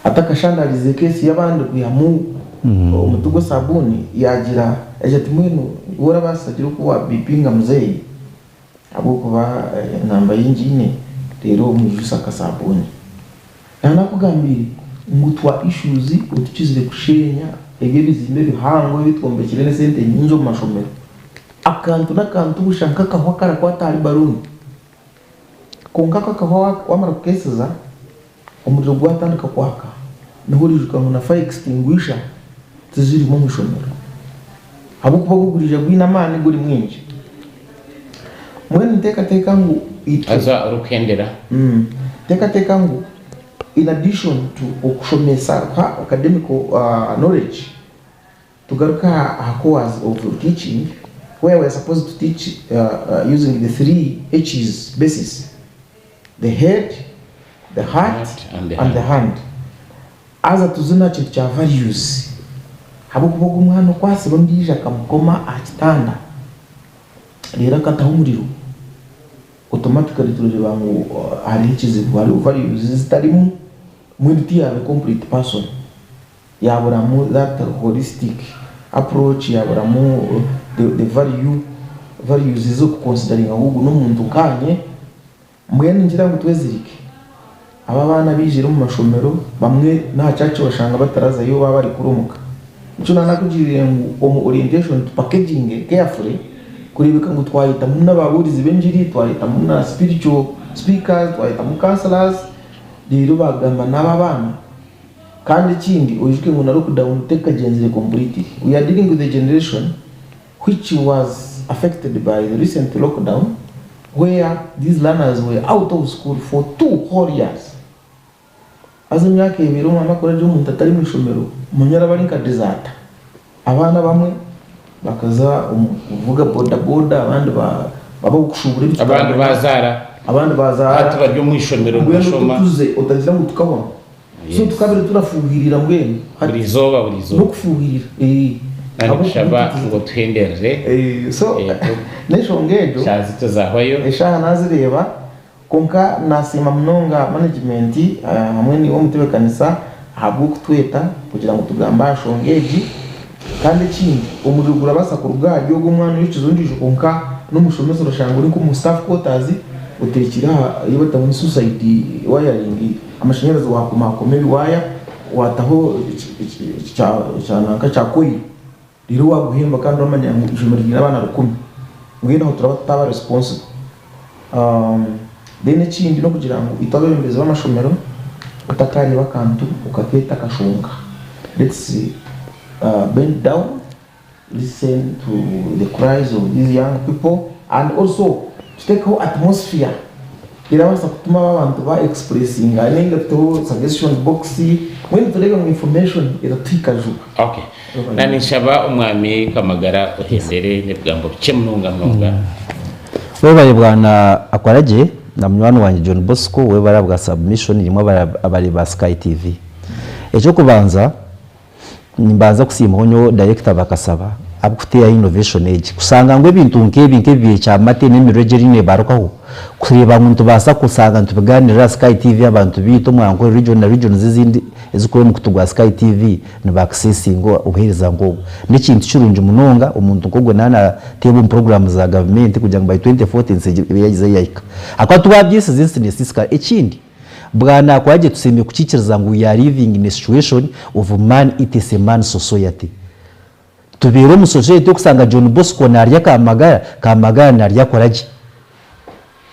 [SPEAKER 2] Atakashandariize keesi y'abandi kwihamu omuti gw'esabuuni yagira agira ati mbwenu iwe orabaasa gira oku wabipinga muzeeyi ahabw'okuba enamba ye ngiine reero omwijuse akasabuuni. Nanakugambiire ngu twa issues otukizire kusheenya ebi ebizimbe ebihango ebi twombekire n'esente nyingi omu mashomero. Akantu n'akantu busha nk'akahwa akarakwata ahari baruuni. Kwonka ako akahwa wamara kukeesiza, omuriro gwatandika kwaka, niho oriijuka ngu na fire extinguisher tizirimu omu ishomero. Ahabw'okuba gwo guriija gwine amaani guri mwingi. Mbwenu nteekateeka ngu itwe.
[SPEAKER 1] Haza orikuhendera.
[SPEAKER 2] Nteekateeka ngu in addition to okushomesa kuha academical knowledge, tugaruke aha cores of teaching where we are supposed to teach using the 3 H's basis, the head, the heart and the hand. Haza tuze n'aha kintu kya values ahabw'okuba ogu omwana okwatsire ondiijo akamukoma aha kitanda reero akataho omuriro, automatically turareeba ngu hariho ekizibu, hariho values ezitarimu, mbwenu tiyaaba a complete person, yaaburamu that holistic approach, yaaburamu the value, values ez'okuconsideringa ngu ogu n'omuntu nkaanye. Mbwenu ningira ngu twezirike. Aba abaana abaijire omu mashomero bamwe n'aha church oshanga batarazayo baba bari kuri omuka. Nikyo nanakugirire ngu omu orientation tu packaginge carefully kurebeka ngu twayetamu n'ababuurizi b'engiri, twayetamu na spiritual speakers, twayetamu counsellors reero bagamba n'aba abaana. Kandi ekindi oijuke ngu na lockdown tekagyenzire completely. We are dealing with a generation which was affected by the recent lockdown where these learners were out of school for 2 whole years. Haza emyaka ebiri omwana akura gye omuntu atari mu ishomero manya araba ari nka deserter. Abaana abamwe bakaza omu kuvuga boda boda abandi baba ab'okushuubura ebi
[SPEAKER 1] Abandi
[SPEAKER 2] tutaramanya.
[SPEAKER 1] bazaara.
[SPEAKER 2] Abandi bazaara.
[SPEAKER 1] Hati bari omu ishomero
[SPEAKER 2] Mbwenu
[SPEAKER 1] nibashoma.
[SPEAKER 2] tutuze otagira ngu tukahwamu. So tukabire turafuuhirira mbwenu hati.
[SPEAKER 1] Buri izooba buri izooba.
[SPEAKER 2] N'okufuuhirira eeh.
[SPEAKER 1] Kandi nikushaba ngu otuhenderere.
[SPEAKER 2] Eeh so n'enshonga egyo.
[SPEAKER 1] Eshaaha zaitu zahwayo.
[SPEAKER 2] Eshaaha nazireeba kwonka nasiima munonga management hamwe naiwe omutebekanisa ahabw'okutweta kugira ngu tugambe aha nshonga egi. Kandi ekindi omuriro gurabaasa kuruga ahari ogwo omwana oyokize ondiijo kwonka n'omushomesa orashanga ori nk'omu staff quarters oteekire aha ei batamu ni suicide wiring. Amashanyarazi wakomakoma ebiwaaya wataho ekya kya coil reero waguhemba kandi oramanya ngu eishomero riine abaana rukumi mbwenu aho turaba tutaba responsible. Then ekindi nokugira ngu itwe abebembezi bamashomero otakareeba akantu okakeeta akashonga let's bend down listen to the cries of these young people and also tutekeho atmosphere erabaasa kutuma aba abantu ba expressinga ninga tuteho suggestion box mbwenu tureebe ngu information eratuhika juba.
[SPEAKER 1] Ok na ninshaba omwami Kamagara ohendere nebigambo bikye munonga munonga.
[SPEAKER 3] Webare bwana Akoragye na munywani wangye John Bosco webare ahabwa submission imwe abari ba Sky TV. Ekyokubanza Nimbanza kusiimaho nyowe dayirekita Bakasaba ahabw'okuteeraho innovation egi. Kushanga ngu ebintu nk'ebi nk'ebibiire kyamate n'emiriro egi eriyo neebarukaho, kureeba ngu nitubaasa kushanga nitubigaaniirira aha Sky TV abantu baitu omu Ankole region na regions ezindi ezirikuba omu mukutu gwa Sky TV niba accessinga obuheereza nk'obwo. N'ekintu kirungi munonga omuntu nk'ogwo naaba naateebwa omu puroguraamu za gavumenti kugira ngu by 2040 ensi egi ebe yagize ahu yaahika. Ahabw'okuba twabyesize ensi neesiisikara. Ekindi. Bwanaakora gye tusemeriire kukiikiriza ngu we are living in a situation of man eateth a man society. Tubeire omu society okusanga John Bosco narya Kamagara, Kamagara narya akoragye.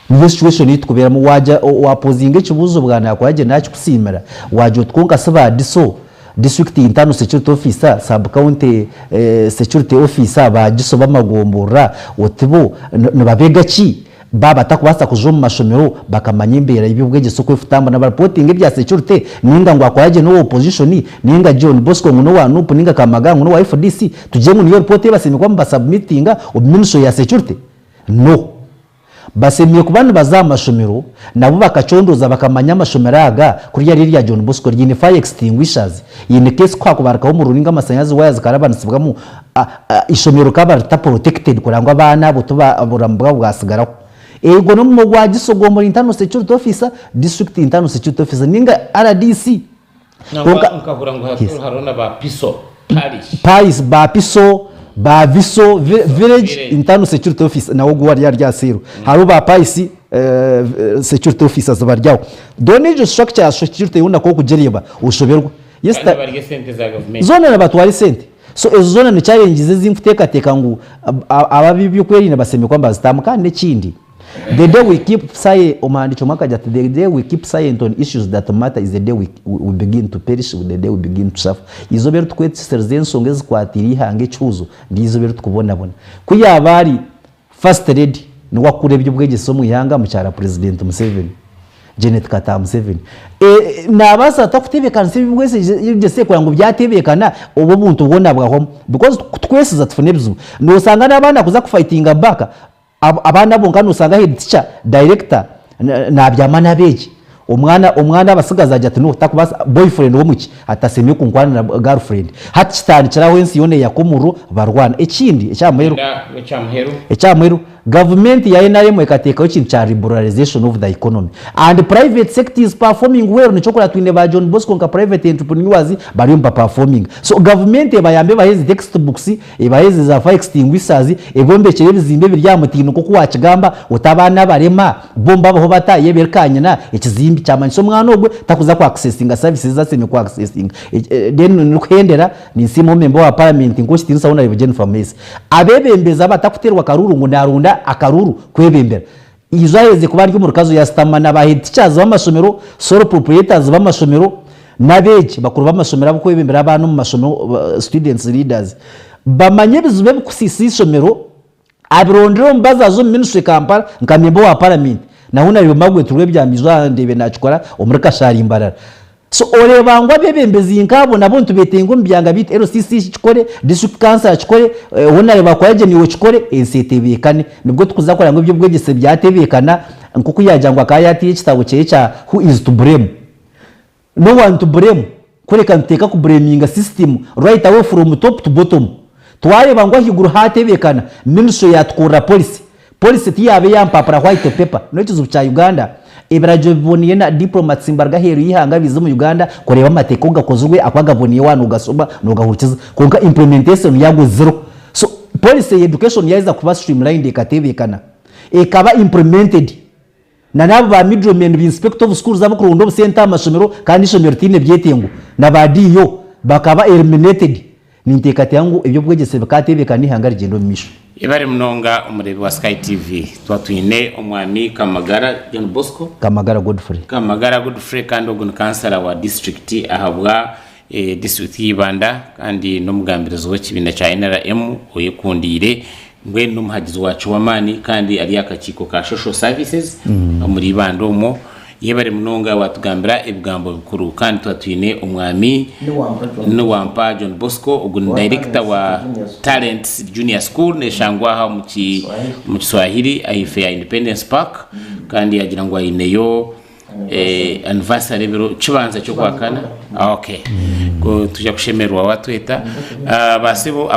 [SPEAKER 3] Niyo situation ei tukubeeramu. Waagya wapozinga ekibuuzo bwanaakora gye naakikusiimira, waagira oti kwonka si ba DISO, District Internal Security Officer, Sub County Security Officer, ba DISO b'amagomborora oti bo nibabega ki? Baaba batakubaasa kuza omu mashomero bakamanya embeera y'eby'obwegyese oku erikutambura, nibaripotinga ebya securite ninga ngu akora gye n'owa opposition ninga John Bosco ngu n'owa Nup ninga Kamagara ngu n'owa FDC, tugire ngu niyo ripooti ei basemeriire kuba nibasubmitinga omu ministry ya securite? No. Basemeriire kuba nibaza aha mashomero nabo bakacondooza bakamanya amashomero aga kuri ryari erya John Bosco riine fire extinguishers, in case ku hakubarikaho omuriro ninga amasanyarazi waya zikarabanisibwamu, Eishomero rikaba rita protected kureba ngu abaana abo oburamu bwabo bwasigaraho. Ego n'omurimo gwa DISO gw'omuri internal security officer, district internal security officer ninga RDC.
[SPEAKER 1] Nangwa
[SPEAKER 3] Kwonka
[SPEAKER 1] nkahurira ngu
[SPEAKER 3] Yes.
[SPEAKER 1] hariho na ba PISO, parish.
[SPEAKER 3] Pais, ba PISO, ba VISO,
[SPEAKER 1] VISO,
[SPEAKER 3] village
[SPEAKER 1] village.
[SPEAKER 3] internal security officer nawe ogu ari ari aha seeru. Hariho ba pais security officers bari aho. Then egyo structure ya security yoona ku orikugireeba oshoberwa. Yes,
[SPEAKER 1] Kandi barya esente za gavumenti.
[SPEAKER 3] Zoona nibatwara esente. So ezo zoona ni challenges ezi nkuteekateeka ngu ab'ebyokwerinda bashemereire kuba nibazitamu. Kandi n'ekindi, the day we keep silent, omuhandiiki omwe akagira ati, the day we keep silent on issues that matter is the day we, we begin to perish, the day we begin to suffer. Eizooba eri tukwetesereza enshonga ezikwatiire eihanga ekihuuzo, niryo eizooba eri tukubonabona. Ku yaaba ari First Lady niwe akura eby'obwegyese omu ihanga mukyara Purezidenti Museveni, Janet Kataha Museveni. Nabaasa ata kutebeekanisa eby'obwegyese kureba ngu byatebeekana obu obuntu bwona bwahwamu because ku tukwesiza tufuna ebizibu. Noshanga n'abaana kuza kufightinga back, abaana bonka noshanga head teacher, director nabyama n'abeegi. Omwana omwana abatsigazi agira ati no takubaasa boyfriend w'omwishiki atasemire kunkwanira girlfriend. Hati kitandikire aho ensi yoona eyaka omuriro barwana. Ekindi eky'aha muheru
[SPEAKER 1] Enda eky'aha muheru.
[SPEAKER 3] eky'aha muheru gavumenti ya nrm ekateekaho ekintu kya liberalization of the economy and private sector is performing well nikyo orikureeba twine ba John Bosco nka private entrepreneurs bariyo nibaperforminga. So gavumenti ebayambe ebahe ezi text books, Ebahe ezi za fire extinguishers, ebombekyere ebizimbe ebiri aha mutindo nk'oku waakigamba oti abaana abarema bo nibabaho bata yaaba eri kanyina ekizimbe kyamanyisa omwana ogwe takuza ku accessinga services ezi ashemereire ku accessinga. Then nikuhendera ninsiima member wa parliament nk'owekitiinisa Hon. Jennifer Muheesi. Abeebembezi abatakuteerwa karuuru ngu naaronda akaruuru kwebembera. Ijo aherize kuba ari omu rukazo yaashutama na ba head teachers b'amashomero, sole proprietors b'amashomero n'abeegi bakuru b'amashomero ab'okwebembera abaana omu mashomero, students leaders, bamanye ebizibu ebikusiisa eishomero, abirondere omu bazazi omu ministry Kampala nka member wa parliament. Naho nariyo Margaret Rwebyambi ijo aha ndeebe naakikora omuri Kashari Mbarara. So oreeba ngu abeebembezi nk'abo nabo nitubeetenga omu byanga byaitu, LCC kikore, district council akikore, hoona bakora gye naiwe okikore, ensi etebeekane. Nibwo turikuza kureeba ngu eby'obwegyese byatebeekana nk'oku yaagira ngu akaba yaataire ekitabo kye kya Who is to blame? No one to blame, kureka nituteeka kubureminga system right away from top to bottom. Twareeba ngu ahaiguru haatebeekana, ministry yaatukorera policy, Policy tiyaaba eya mpapura white paper. N'ekizibu kya Uganda, ebiragiro biboniire na diplomats nibaruga aheeru y'eihanga baiza omu Uganda kureeba amateeka oku gakozirwe aku agaboniire waaba nogashoma nogahurikiza kwonka implementation yaago zero. So policy ya education yaaheza kuba streamlined ekatebeekana ekaba implemented na n'abo ba middlemen ba inspector of schools abarikuronda obusente aha mashomero kandi eishomero tihaine byetengo na ba DEO bakaba eliminated. Ninteekateeka ngu eby'obwegyese bikaatebeekana eihanga rigyenda omu maisho.
[SPEAKER 1] Yebare munonga omureebi wa Sky TV. Tuba twine omwami Kamagara John Bosco.
[SPEAKER 3] Kamagara Godfrey.
[SPEAKER 1] Kamagara Godfrey kandi ogu ni kansara wa disiturikiti ahabwa disiturikiti ya Ibanda kandi n'omugambirizi w'ekibiina kya NRM oyekundiire mbwenu n'omuhagizi wakyo w'amaani kandi ari aha kakiiko ka Social Services omuri Ibanda omwo. Yebare munonga watugambira ebigambo bikuru kandi tuba twine omwami Niwampa John Bosco ogu ni director wa Talents Junior School neshangwa aha omu Kiswahili ahaifo ya Independence Park kandi yagira ngu aineyo anniversary ebiro kibanza ky'okwakana okay Twija kushemererwa watweta Baasebo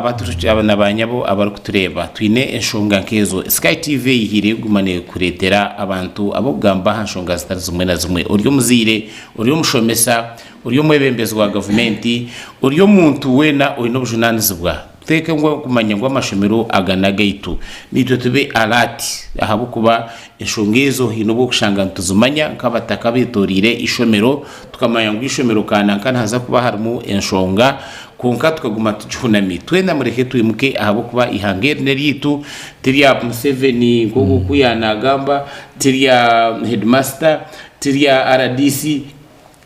[SPEAKER 1] na baanyabo abarikutureeba twine enshonga nk'ezo. Sky TV eyihiire kuguma neekureetera abantu ab'okugamba aha nshonga zitari zimwe na zimwe. Ori omuzaire, ori omushomesa, ori omwebembezi wa gavumenti, ori omuntu weena oine obujunaanizibwa. Tuteekwe kumanya ngu amashomero aga n'agaitu. Naitwe tube alert ahabw'okuba enshonga ezo haine obu orikushanga nituzimanya nk'abataka abetoreire eishomero tukamanya ngu eishomero kananka nihaza kuba harimu enshonga kwonka tukaguma tugihunami. Twena mureke twimuke ahabw'okuba eihanga eri n'eryaitu tirya Museveni nk'oku oku yaanagamba, tirya headmaster, tirya RDC.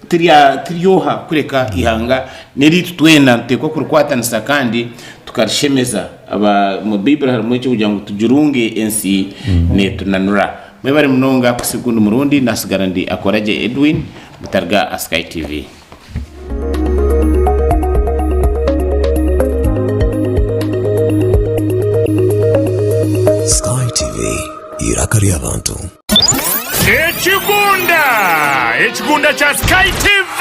[SPEAKER 1] Tiri oha kureka eihanga n'eryaitu twena nituteekwa kurikwatanisa kandi tukarishemeza. Omu Baiburi harimu ekirikugira ngu tugirunge ensi neetunanura. Mwebare munonga kuhitsya ogundi murundi naatsigara ndi Akoragye Edwin mutariga aha Sky TV.
[SPEAKER 4] Sky TV, eiraka ry'abantu.
[SPEAKER 5] Ekigunda! Ekigunda kya Sky TV!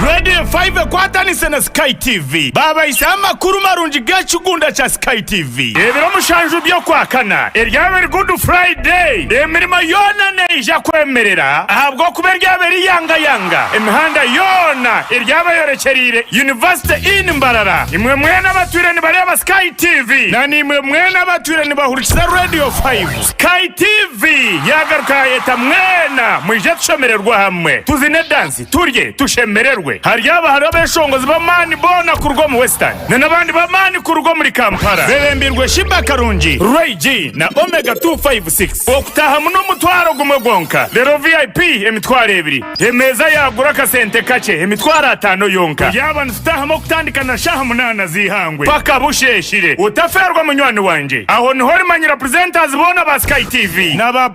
[SPEAKER 5] Radio Five ekwatanise na Sky TV baabahisaho amakuru marungi g'ekigunda kya Sky TV. Ebiro mushanju by'Okwakana eryaba eri Good Friday, emirimo yoona neija kwemerera ahabw'okuba eryaba eri yangayanga. Emihanda yoona eryaba eyorekyereire University Inn Mbarara. Imwe mwena abatwire nibareeba Sky TV na naimwe mwena abatwire nibahurikiza Radio Five, Sky TV yaagaruka yaayeta mwena mwije tushemererwe hamwe, tuzine dansi, turye, tushemererwe. Haryaba hariho abeshongozi b'amaani boona kuruga omu Western na n'abandi b'amaani kuruga omuri Kampala bebembirwe Sheebah Karungi, Ray G na Omega 256. Okutaahamu n'omutwaro gumwe gwonka, reero VIP emitwaro ebiri. Emeeza yaagura akasente kakye, emitwaro ataano yonka. Turyaba nitutaahamu okutandika na shaaha munaana z'eihangwe paka busheeshire. Otafeerwa munywani wangye. Aho niho orimanyira presenters boona ba Sky TV na ba.